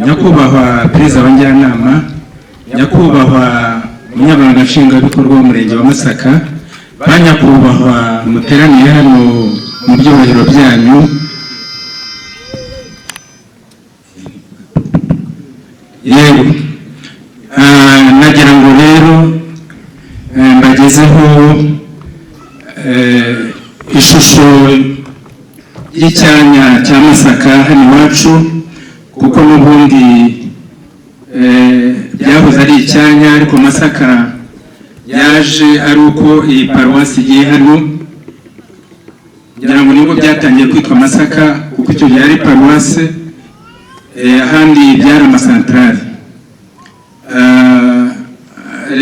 Nyakubahwa Perezida wa Njyanama, Nyakubahwa Umunyamabanga Nshingwabikorwa w'Umurenge wa Masaka, ba nyakubahwa muteraniye hano mu byubahiro byanyu, yego nagira ngo rero mbagezeho ishusho y'icyanya cya Masaka hano iwacu, kuko n'ubundi byahoze ari icyanya, ariko Masaka yaje ari uko iyi paruwasi igiye hano. Ngira ngo nibwo byatangiye kwitwa Masaka, kuko icyo gihe ari paruwasi, ahandi byari amasantarari.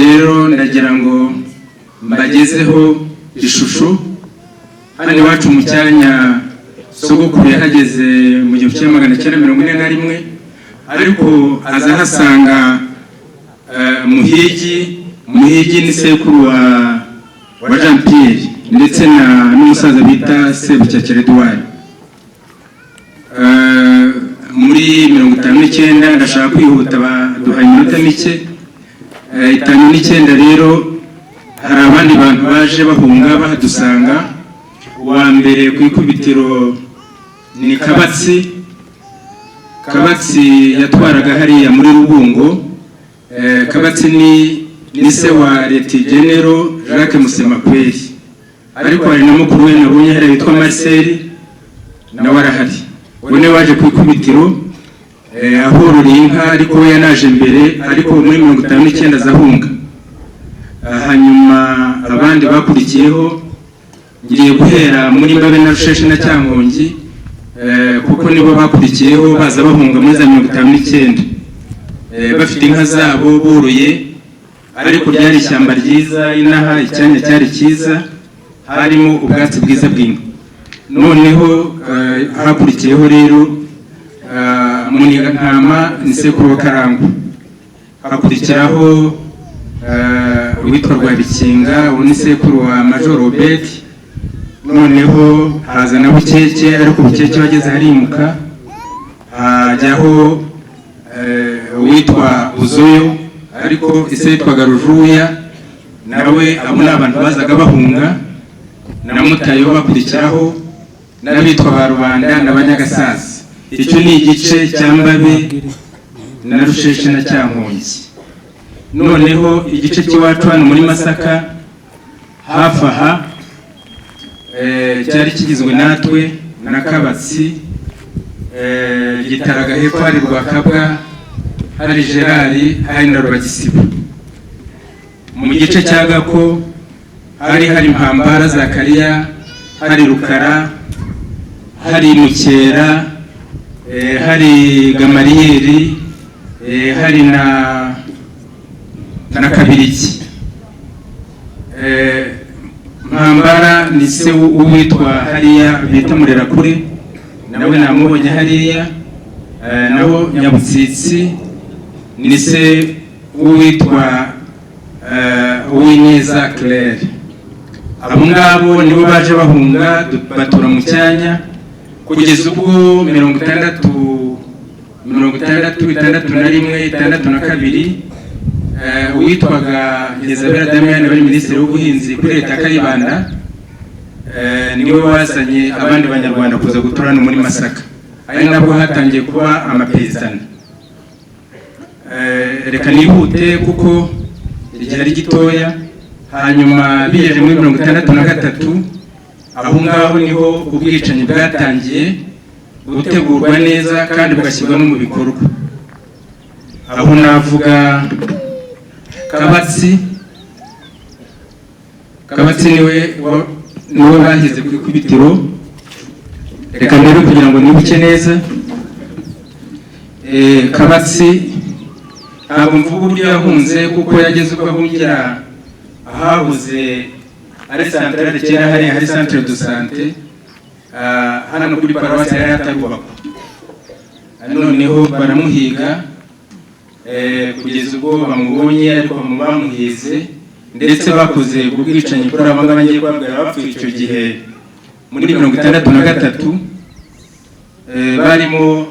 Rero ndagira ngo mbagezeho ishusho hano iwacu mu cyanya. Sogokuru yahageze mu 1941, ariko aza ahasanga Muhigi. Muhigi ni sekuru wa Jean Pierre ndetse n'umusaza bita Sebucyakere Edouard. Muri 59, ndashaka kwihuta baduhaye iminota mike, 59 rero hari abandi bantu baje bahunga bahadusanga. Uwa mbere ku ikubitiro ni Kabatsi. Kabatsi yatwaraga hariya muri Rubungo. Kabatsi ni se wa Leti Genero Jacques Musemakweli, ariko hari na mukuru we nabonye hariya witwa Marcel, nawe arahari. We niwe waje ku ikubitiro ahororeye inka, ariko we yanaje mbere, ariko muri 59 azahunga. Hanyuma abandi bakurikiyeho, ngiye guhera muri Mbabe na Rusheshe na Cyankongi, kuko nibo bakurikiyeho baza bahunga muri za 59, bafite inka zabo boroye, ariko ryari ishyamba ryiza inaha, icyanya cyari cyiza, harimo ubwatsi bwiza bw'inka. Noneho hakurikiyeho rero Munigantama, ni sekuru wa Karangwa. Hakurikiraho uwitwa Rwabikinga, uwo ni sekuru wa Major Robert. Noneho haza na Bukeke, ariko Bukeke wageze harimuka, hajyaho uwitwa Uzoyo, ariko ise yitwaga Rujuya nawe. Abo ni abantu bazaga bahunga, na Mutayo bakurikiraho, n'abitwa ba Rubanda n'Abanyagasaza. Icyo ni igice cya Mbabe na Rusheshe na Cyankongi. Noneho igice cy'iwacu hano muri Masaka hafi aha, cyari kigizwe natwe na Kabatsi, Gitaraga hepfo hari Rwakabwa, hari Gerard, hari na Rubagisibo. Mu gice cya Gako hari Mpambara Zakariya, hari Rukara, hari Mukera, hari Gamariyeri, hari na Kabiriki. Mpambara ni se w'uwitwa hariya bita Murerakure, nawe namubonye hariya. Naho Nyabutsitsi ni se w'uwitwa Uwineza Claire. Abo ngabo nibo baje bahunga, batura mu cyanya kugeza ubwo 60, 60, 61, 62, uwitwaga Ngezabera Damien wari minisitiri w'ubuhinzi kuri leta ya Kayibanda, niwe wazanye abandi banyarwanda kuza gutura hano muri Masaka, ari nabwo hatangiye kuba amapezana. Reka nihute kuko igihe ari gitoya. Hanyuma bigeje muri 63, aho ngaho niho ubwicanyi bwatangiye gutegurwa neza kandi bugashyirwa no mu bikorwa. Aho navuga Kabatsi. Kabatsi niwe bashyize ku ikubitiro. Reka mbere kugira ngo nibuke neza. Kabatsi ntabwo mvuga uburyo yahunze, kuko yageze uko ahungira ahahoze ari santarare kera, hariya hari centre de santé, hano kuri paruwasi yari atarubakwa. Noneho baramuhiga kugeza ubwo bamubonye, ariko bamuhize ndetse bakoze ubwo bwicanyi kuri aba ngaba ngiye kubabwira bapfuye icyo gihe muri 63, barimo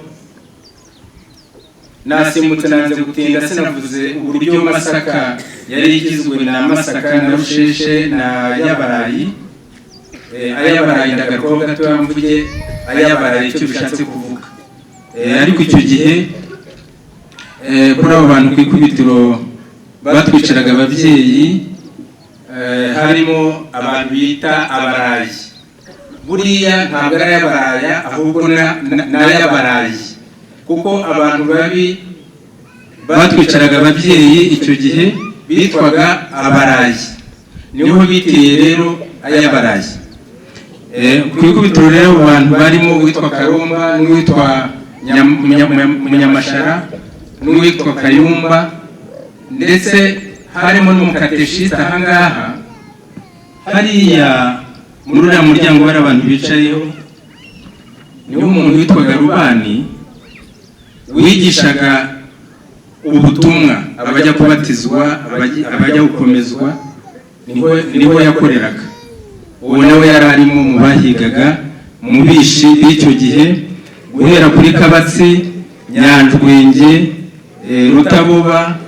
Nasimbutse, nanze gutinda, sinavuze uburyo Masaka yari igizwe na Masaka na Rusheshe na Yabarayi. Ayabarayi ndagarukaho gatoya, mvuge Ayabarayi icyo bishatse kuvuga. Ariko icyo gihe kuri abo bantu ku ikubitiro batwiciraga ababyeyi, harimo abantu bita Abarayi. Buriya ntabwo ari ay'Abaraya, ahubwo n'ay'Abarayi, kuko abantu babi batwicaraga ababyeyi icyo gihe bitwaga Abarayi, niho bitiriye rero ay'Abarayi. Ku ikubitiro rero abo bantu barimo uwitwa Karomba n'uwitwa Munyamashara n'uwitwa Kayumba, ndetse harimo n'umukateshiste ahangaha hariya muri uriya muryango bari abantu bicayeho, niho umuntu witwaga Rubani wigishaga ubutumwa abajya kubatizwa, abajya gukomezwa, niho yakoreraga. Uwo nawe yari arimo mu bahigaga, mu bishi b'icyo gihe, guhera kuri Kabatsi, Nyanjwenge, Rutaboba,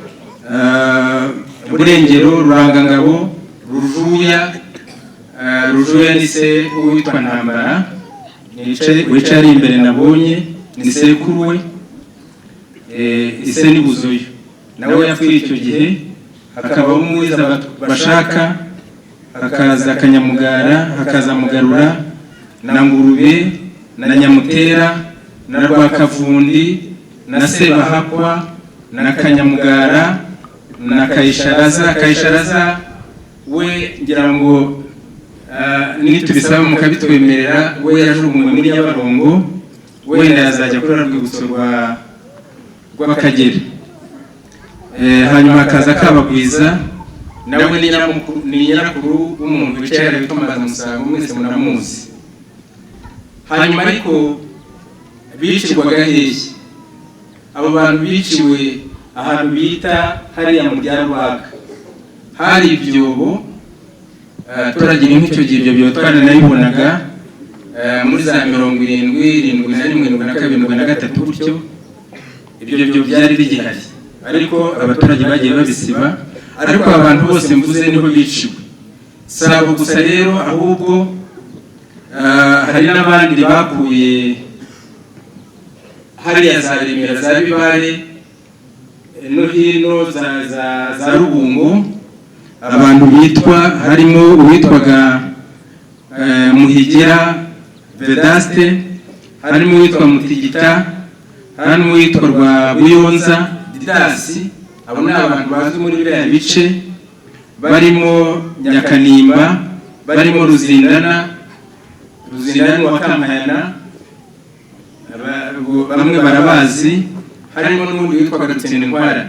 Burengero, Rurangangabo, Rujuya. Rujuya ni se witwa Ntambara wicaye ari imbere nabonye, ni sekuru we. Ise ni Buzoyo, nawe yapfuye icyo gihe. Hakabaho Umwiza Bashaka, hakaza Kanyamugara, hakaza Mugarura na Ngurube na Nyamutera na Rwakavundi na Sebahakwa na Kanyamugara na Kayisharaza. Kayisharaza we ngira ngo nitubisaba mukabitwemerera, we yajugunywe muri Nyabarongo, wenda yazajya kuri rwibutso rw'Akagera. Hanyuma hakaza Kabagwiza, nawe ni nyirakuru w'umuntu wicaye hariya witwa Mbanzamusango, mwese munamuzi. Hanyuma ariko bicirwaga hehe? Abo bantu biciwe ahantu bita hariya mu rya Rwaga, hari ibyobo. Turagira nk'icyo gihe ibyo byobo twaranabibonaga muri za 70, 71, 72, 73 gutyo, ibyo byobo byari bigihari, ariko abaturage bagiye babisiba. Ariko abantu bose mvuze niho biciwe. Si abo gusa rero, ahubwo hari n'abandi bakuye hariya za Remera, za Bibare, no hino za Rubungo, abantu bitwa, harimo uwitwaga Muhigira Vedaste, harimo uwitwa Mutigita, harimo uwitwa Rwabuyonza Didasi. Abo ni abantu bazwi muri biriya bice, barimo Nyakanimba, barimo Ruzindana, Ruzindana wa Kampayana, bamwe barabazi, harimo n'undi witwaga Rutsindintwara.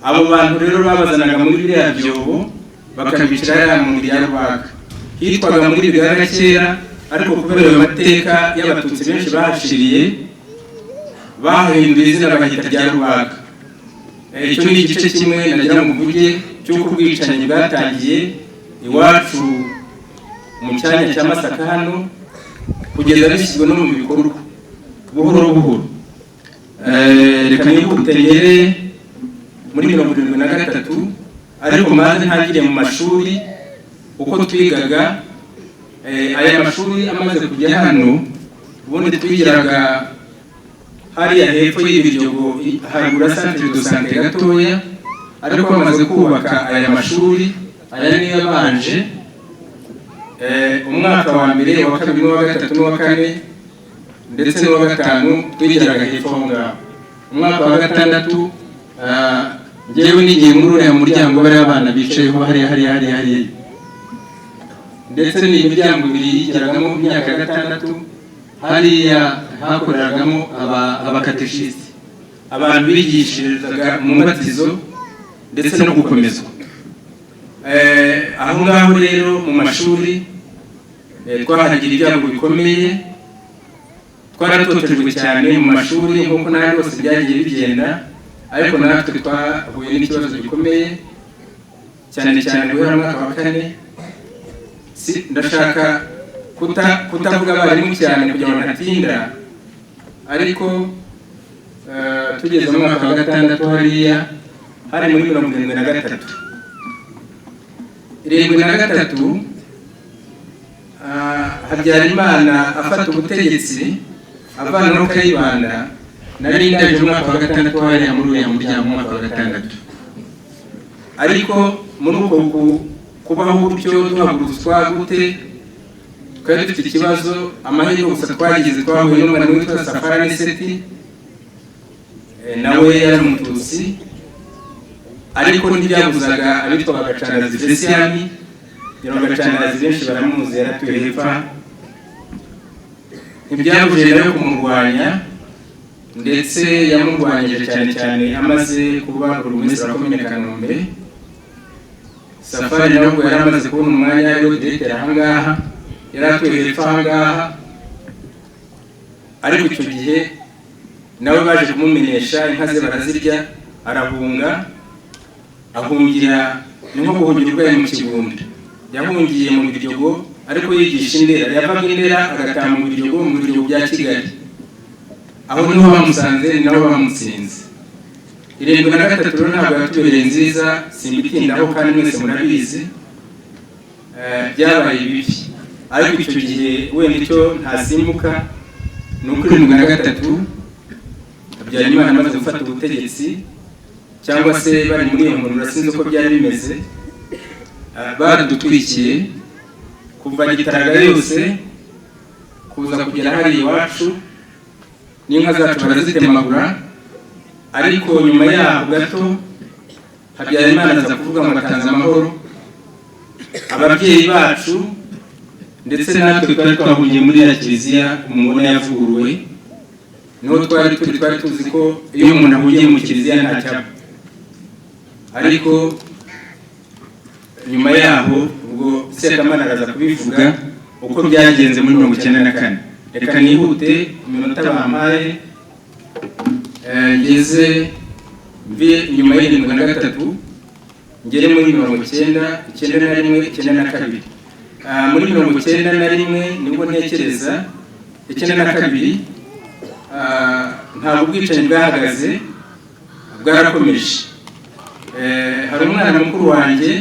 Abo bantu rero babazanaga muri biriya byobo bakabicara hariya mu rya Rwaga, hitwaga muri Bigaga kera, ariko kubera ayo mateka y'Abatutsi benshi bahashiriye, bahinduye izina bahita rya Rwaga. Icyo ni igice kimwe nagira ngo mvuge cy'uko ubwicanyi bwatangiye iwacu mu cyanya cya Masaka hano, kugeza bishyizwe no mu bikorwa buhoro buhoro. Reka nihute ngere muri 73, ariko maze ntangiriye mu mashuri uko twigaga. Aya mashuri amaze kujya hano, ubundi twigiraga hariya hepfo y'Ibiryogo, haruguru ya centre de santé gatoya, ariko bamaze kubaka aya mashuri, aya niyo yabanje. Umwaka wa mbere, wa kabiri n'uwa gatatu n'uwa kane ndetse n'uwa gatanu twigiraga hepfo aho ngaho. Umwaka wa gatandatu, njyewe nigiye muri uriya muryango bariya abana bicayeho hariya hariya hariya hariya, ndetse ni imiryango ibiri yigiragamo imyaka ya gatandatu. Hariya hakoreragamo abakateshisite, abantu bigishirizaga mu mubatizo ndetse no gukomezwa. Aho ngaho rero mu mashuri twahagira ibyago bikomeye, twaratotejwe cyane mu mashuri nk'uko n'ahandi hose byagiye bigenda, ariko natwe twahuye n'ikibazo gikomeye cyane cyane guhera mu mwaka wa kane. Ndashaka kutavuga abarimu cyane kugira ngo ntatinda, ariko Tugeze mu mwaka wa gatandatu hariya, hari muri 73, 73, Habyarimana afata ubutegetsi avanaho Kayibanda. Nari ndangije umwaka wa gatandatu hariya muri uriya muryango, umwaka wa gatandatu. Ariko muri uko kubaho gutyo, duhagurutswa gute, twari dufite ikibazo. Amahirwe gusa twagize, twahuye n'umwana witwa Safari Niseti, nawe yari Umututsi, ariko ntibyabuzaga abitwa Bagacanazi Felicien. Ngira ngo Gacanazi benshi baramuzi, yaratuye hepfo. Ntibyabujije nawe kumurwanya, ndetse yamurwanyije cyane cyane amaze kuba burugumesitiri wa Komine Kanombe. Safari nawe ubwo yari amaze kubona umwanya we, diregiteri ahangaha, yari atuye hepfo ahangaha. Ariko icyo gihe nawe baje kumumenyesha, inka ze barazirya, arahunga. Ahungira, ni nko guhungira urwaye mu kigunda. Yahungiye mu Biryogo, ariko yigisha Indera. Yavaga Indera agataha mu Biryogo, mu Biryogo bya Kigali. Aho niho bamusanze, ni nabo bamutsinze. 73 rero ntabwo yatubereye nziza, simbitindaho kandi mwese murabizi. Byabaye bibi. Ariko icyo gihe wenda icyo ntasimbuka ni uko 73 Habyarimana amaze gufata ubutegetsi, cyangwa se bari muri iyo nkundura, sinzi uko byari bimeze, baradutwikiye kuva Gitaraga yose kuza kugera hariya iwacu, n'inka zacu barazitemagura. Ariko nyuma yaho gato Habyarimana aza kuvuga ngo atanze amahoro. Ababyeyi bacu ndetse natwe twari twahungiye muri ya kiliziya mubona yavuguruwe, niho twari turi. Twari tuzi ko iyo umuntu ahungiye mu kiliziya ntacyaba. Ariko nyuma yaho ubwo Sekamana araza kubivuga uko byagenze muri 94. Reka nihute iminota bampaye, ngeze mve nyuma y'73 ngere muri 90, 91, 92. Muri 91 nibwo ntekereza, 92, ntabwo ubwicanyi bwahagaze, bwarakomeje. Hari umwana mukuru wanjye,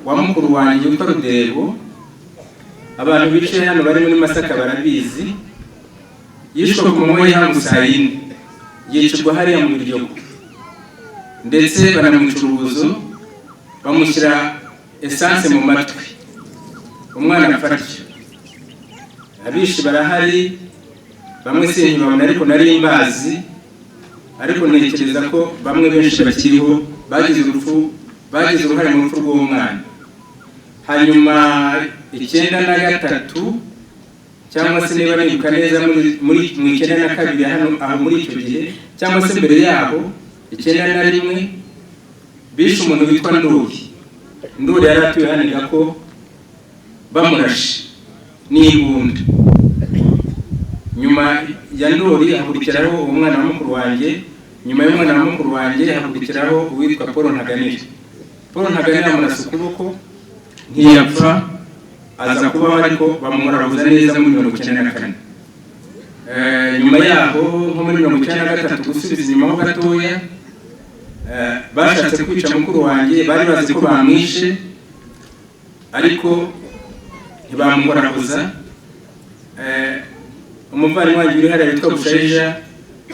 wa mukuru wanjye witwa Rudebo. Abantu bicaye hano bari muri Masaka barabizi. Yishwe ku manywa y'ihangu saa 4, yicirwa hariya mu Biryogo, ndetse banamwica urubozo, bamushyira essence mu matwi, umwana apfa atyo. Abishi barahari, bamwe sinkibabona, ariko nari mbazi. Ariko ntekereza ko bamwe benshi bakiriho bagize urupfu, bagize uruhare mu rupfu rw'uwo mwana. Hanyuma 93, cyangwa se niba nibuka neza muri mu 92 hano aho muri icyo gihe, cyangwa se mbere yaho, 91, bishe umuntu witwa Ndori. Ndori yari atuye hano ko bamurashe n'imbunda. Nyuma ya Ndori hakurikiraho umwana wa mukuru wanjye. Nyuma y'umwana wa mukuru wanjye hakurikiraho uwitwa Paul Ntaganira. Paul Ntaganira amurasa ukuboko, ntiyapfa, aza kubaho, ariko bamurabuza neza muri 94. Nyuma yaho nko muri 93, gusubiza inyuma ho gatoya, bashatse kwica mukuru wanjye. Bari bazi ko bamwishe, ariko ntibamurabuza. Umuvandimwe wanjye uri hariya witwa Bushayija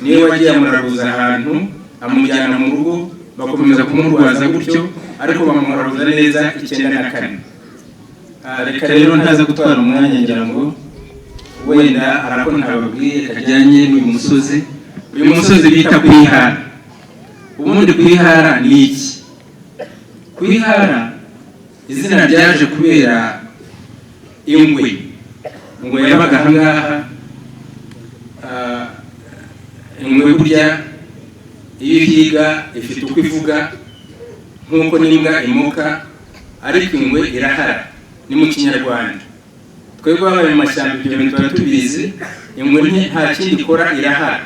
niwe wagiye amurabuza ahantu, amujyana mu rugo, bakomeza kumurwaza gutyo, ariko bamurabuza neza 94. Reka rero ntaza gutwara umwanya, ngira ngo wenda hari ako ntababwiye kajyanye n'uyu musozi, uyu musozi bita Kwihara. Ubundi Kwihara ni iki? Kwihara izina ryaje kubera ingwe. Ingwe yabaga ahangaha. Ingwe burya iyo ihiga ifite uko ivuga, nk'uko n'imbwa imoka, ariko ingwe irahara. Ni mu Kinyarwanda. Twebwe babaye mu mashyamba ibyo bintu tuba tubizi. Ingwe nta kindi ikora, irahara.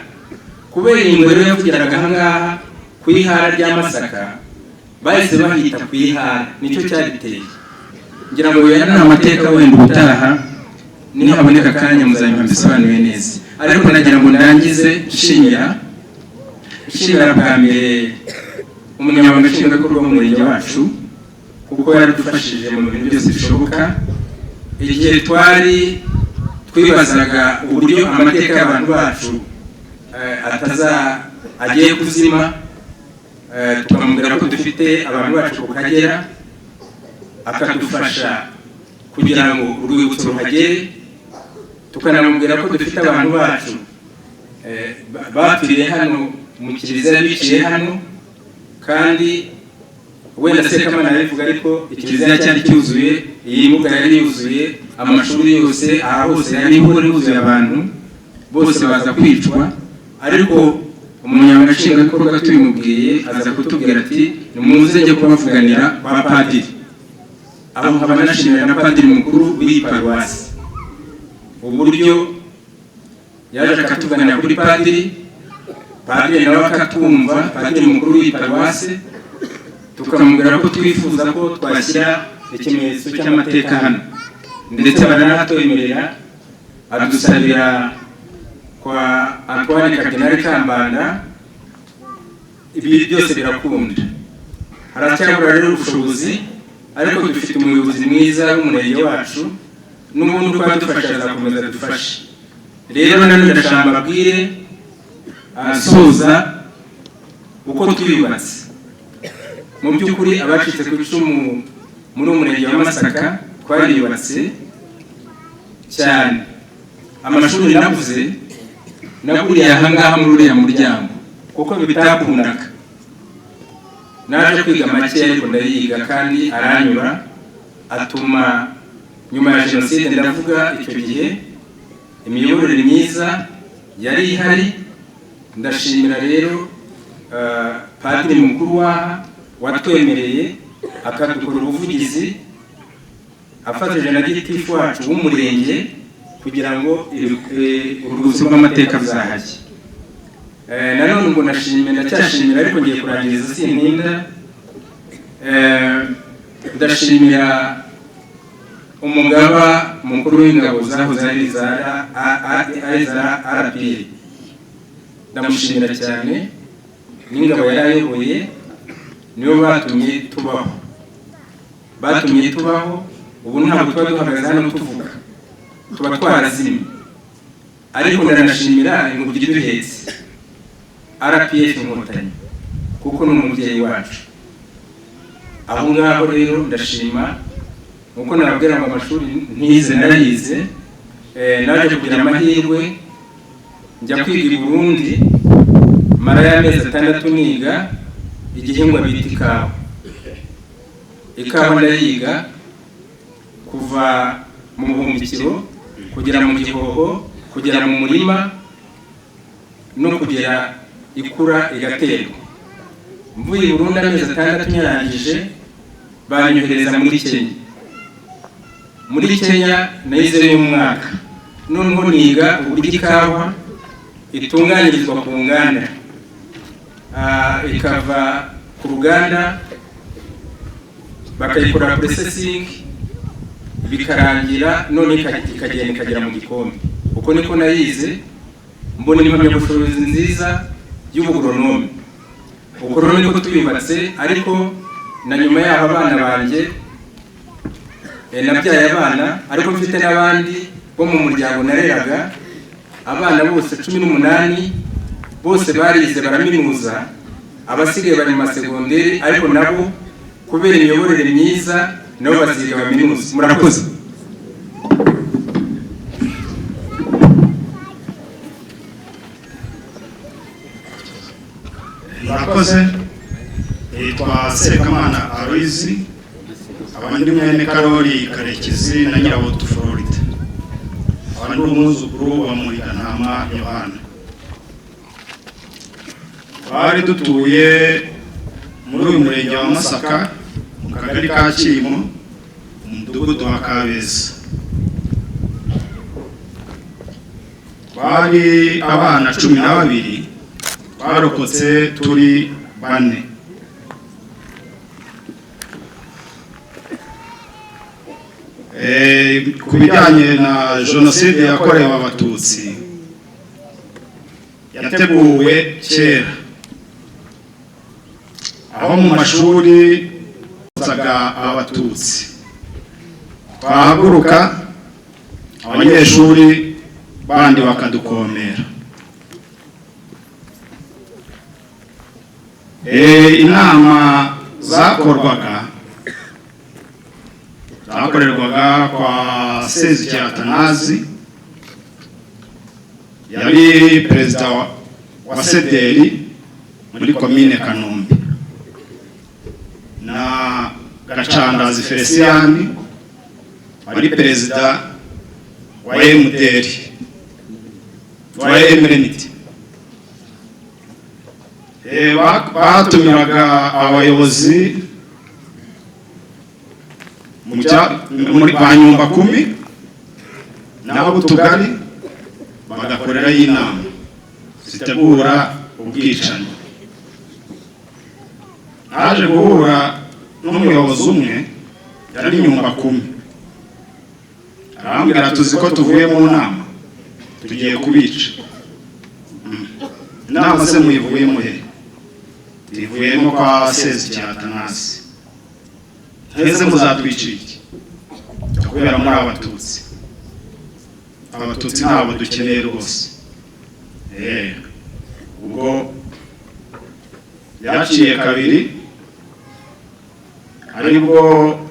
Kubera ingwe rero yavugiraga ahangaha ku ihara rya Masaka, bahise bahita ku Ihara, nicyo cyabiteye. Ngira ngo aya ni amateka, wenda ubutaha nihaboneka akanya muzabimpa mbisobanuye neza. Ariko nagira ngo ndangize nshimira. Nshimira bwa mbere umunyamabanga nshingwabikorwa w'umurenge wacu, kuko yaradufashije mu bintu byose bishoboka. Igihe twari twibazaga uburyo amateka y'abantu bacu ataza agiye kuzima, tukamubwira ko dufite abantu bacu ku Kagera, akadufasha kugira ngo urwibutso ruhagere. Tukanamubwira ko dufite abantu bacu bapfiriye hano mu kiliziya, biciye hano, kandi wenda Sekamana arabivuga, ariko ikiliziya cyari cyuzuye, iyi mbuga yari yuzuye, amashuri yose, aha hose yari huzuye abantu bose baza kwicwa. Ariko umunyamabanga nshingwabikorwa tubimubwiye, aza kutubwira ati: "Nimuze njye kubavuganira kwa padiri." Aho nkaba nashimira na padiri mukuru w'iyi paruwasi, uburyo yaje akatuganira kuri padiri, padiri nawe akatwumva, padiri mukuru w'iyi paruwasi, tukamubwira ko twifuza ko twashyira ikimenyetso cy'amateka hano, ndetse baranahatwemerera. Adusabira kwa Antoine Cardinal Kambanda, ibi byose birakunda. Haracyabura rero ubushobozi, ariko dufite umuyobozi mwiza w'umurenge wacu, n'ubundi uko adufasha azakomeza adufashe. Rero nanone ndashaka mbabwire, asoza, uko twiyubatse. Mu by'ukuri, abacitse ku icumu muri uwo murenge wa Masaka twariyubatse cyane. Amashuri navuze, naguriye ahangaha muri uriya muryango, kuko bitakundaga. Naje kwiga make, ariko ndayiga kandi aranyura, atuma nyuma ya jenoside, ndavuga icyo gihe imiyoborere myiza yari ihari. Ndashimira rero padiri mukuru waha watwemereye, akadukora ubuvugizi afatanyije na gitifu wacu w'umurenge, kugira ngo urwibutso rw'amateka ruzahajye. Nanone ngo ndashimira, ndacyashimira, ariko ngiye kurangiza, sintinda. Ndashimira umugaba mukuru w'ingabo zahoze ari za RPA, ndamushimira cyane, n'ingabo yari ayoboye. Nibo batumye tubaho, batumye tubaho. Ubu ntabwo tuba duhagaze hano tuvuga, tuba twarazimye. Ariko ndanashimira ingobyi iduhetse, RPF Inkotanyi, kuko ni umubyeyi wacu. Aho ngaho rero ndashima, nkuko nababwira ngo amashuri ntize narayize. Naje kugira amahirwe njya kwiga i Burundi, mara y'amezi 6 niga igihingwa bita ikawa. Ikawa ndayiga kuva mu buhumbikiro, kugera mu gihoho, kugera mu murima, no kugera ikura igaterwa. Mvuye i Burundi amezi 6 nyarangije, banyohereza muri Kenya. Muri Kenya nayizeyo umwaka, noneho niga uburyo ikawa itunganyirizwa ku nganda, ikava ku ruganda bakayikora processing, bikarangira none ikagenda ikagera mu gikombe. Uko niko nayize, mbona impamyabushobozi nziza y'ubugoronome. Ubwo rero niko twiyubatse. Ariko na nyuma yaho, abana banjye, nabyaye abana, ariko mfite n'abandi bo mu muryango nareraga. Abana bose 18 bose barize, baraminuza, abasigaye bari mu masegonderi, ariko nabo kubera imiyoborere myiza nabo baziga baminuza. Murakoze. Murakoze. Nitwa Sekamana Aloyizi, aba ndi mwene Karori Karekezi na Nyirabutu Florida, aba ndi umwuzukuru wa Murigantama Yohana. Twari dutuye muri uyu murenge wa Masaka, mu kagari ka Cyimo, mu mudugudu wa Kabeza. Twari abana 12, twarokotse turi bane. Ku bijyanye na jenoside yakorewe Abatutsi, yateguwe kera. Aho mu mashuri zaga Abatutsi, twahaguruka abanyeshuri bandi bakadukomera. Inama zakorwaga zakorerwaga kwa Sezikera Atanazi, yari perezida wa Sederi muri komine Kanombe, na Gacandazi Feliciani wari perezida wa MDR, wa MRND. Batumiraga abayobozi muri ba nyumba kumi n'ab'utugari, bagakorerayo inama zitegura ubwicanyi. Naje guhura n'umuyobozi umwe yari nyumba kumi, arambwira: "Tuzi ko tuvuye mu nama, tugiye kubica." Inama se muyivuyemo he? Tuyivuyemo kwa Sezikera Atanazi. Heze muzatwicira iki? Kubera muri Abatutsi. Abatutsi ntabwo dukeneye rwose. Ubwo byaciye kabiri, aribwo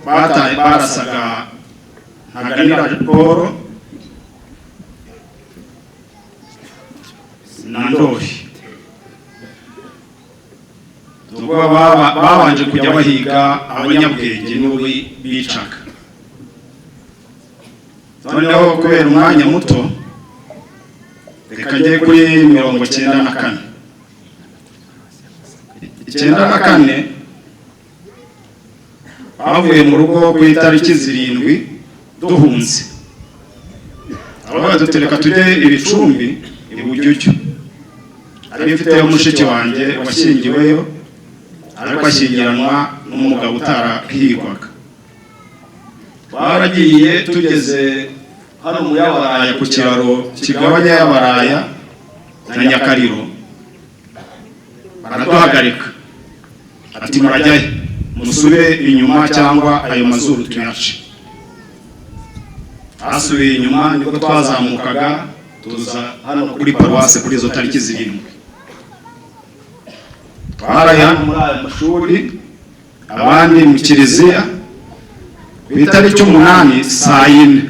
bataye barasaga Ntaganira Paul na Ndori. Ubwo babanje kujya bahiga abanyabwenge nibo bicaga. Noneho kubera umwanya muto, reka njye kuri 94. 94 bavuye mu rugo ku itariki 7 duhunze, aho badutereka tujye ibicumbi i Bujyujyu. Ari mfiteyo mushiki wanjye washyingiweyo, ariko ashyingiranwa n'umugabo utarahigwaga. Twaragiye tugeze hano mu Yabaraya ku kiraro kigabanya Yabaraya na Nyakariro, baraduhagarika, ati: "Murajyahe? Musubire inyuma cyangwa ayo mazuru tuyace." Basubiye inyuma, nibwo twazamukaga tuza hano kuri paruwase kuri izo tariki 7. Twaraye hano muri aya mashuri, abandi mu kiliziya. Ku itariki 8 saa 4,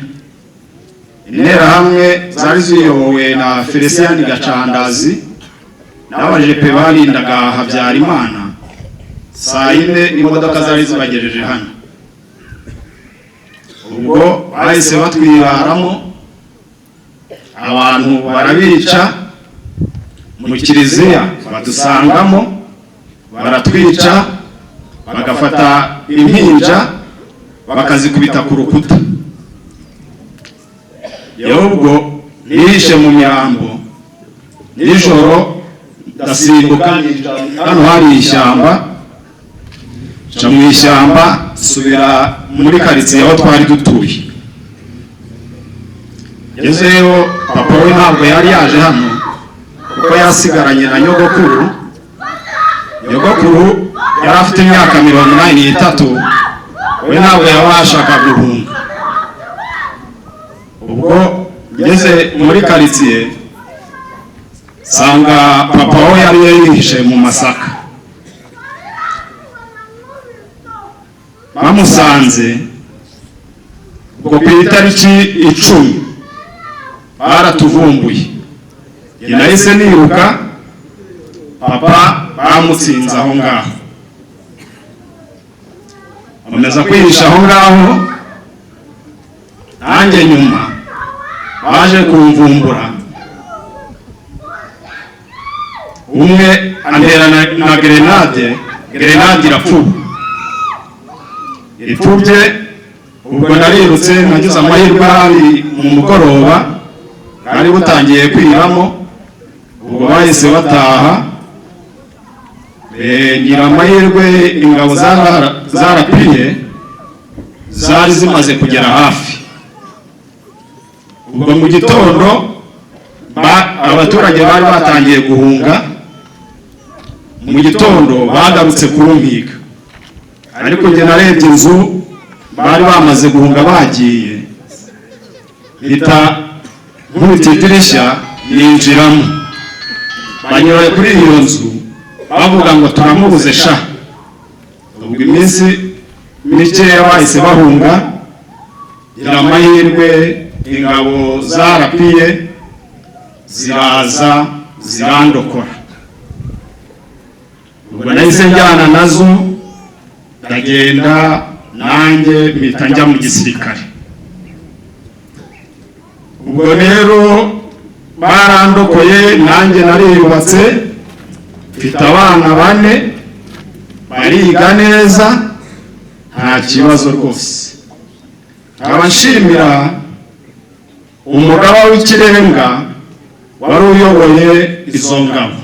Interahamwe zari ziyobowe na Felician Gacandazi n'abajepe barindaga Habyarimana, saa 4 imodoka zari zibagejeje hano. Ubwo bahise batwiraramo, abantu barabica, mu kiliziya badusangamo baratwica, bagafata impinja bakazikubita ku rukuta. Ubwo nihishe mu mirambo nijoro, ndasimbuka, hano hari ishyamba, nca mu ishyamba subira muri karitsiye aho twari dutuye. Ngezeyo, papa we ntabwo yari yaje hano kuko yasigaranye na nyogokuru. Nyogokuru yari afite imyaka 83, we ntabwo yabashaga guhunga. Ubwo ngeze muri karitsiye nsanga papa we yari yihishe mu masaka. Bamusanze ubwo ku itariki 10 baratuvumbuye. Nahise niruka, papa bamutsinze aho ngaho, bameza kwihisha aho ngaho. Nanjye nyuma baje kumvumbura, umwe antera na grenade, grenade irapfuba ipfubye. Ubwo narirutse, nagize amahirwe hari mu mugoroba bwari butangiye kwiramo, ubwo bahise bataha. Ngira amahirwe ingabo zarapiriye zari zimaze kugera hafi. Ubwo mu gitondo abaturage bari batangiye guhunga, Mu gitondo bagarutse kurumpiga, ariko njye narebye inzu bari bamaze guhunga bagiye, mpita nkubita idirishya ninjiramo. Banyura kuri iyo nzu bavuga ngo turamubuze sha. Ubwo iminsi mikeya bahise bahunga. Gira amahirwe, ingabo zarapiye ziraza zirandokora. Ubwo nahise njyana nazo, ndagenda nanjye mpita njya mu gisirikare. Ubwo rero barandokoye, nanjye nariyubatse, mfite abana bane, bariga neza, nta kibazo rwose. Nkaba nshimira umugaba w'ikirenga wari uyoboye izo ngabo.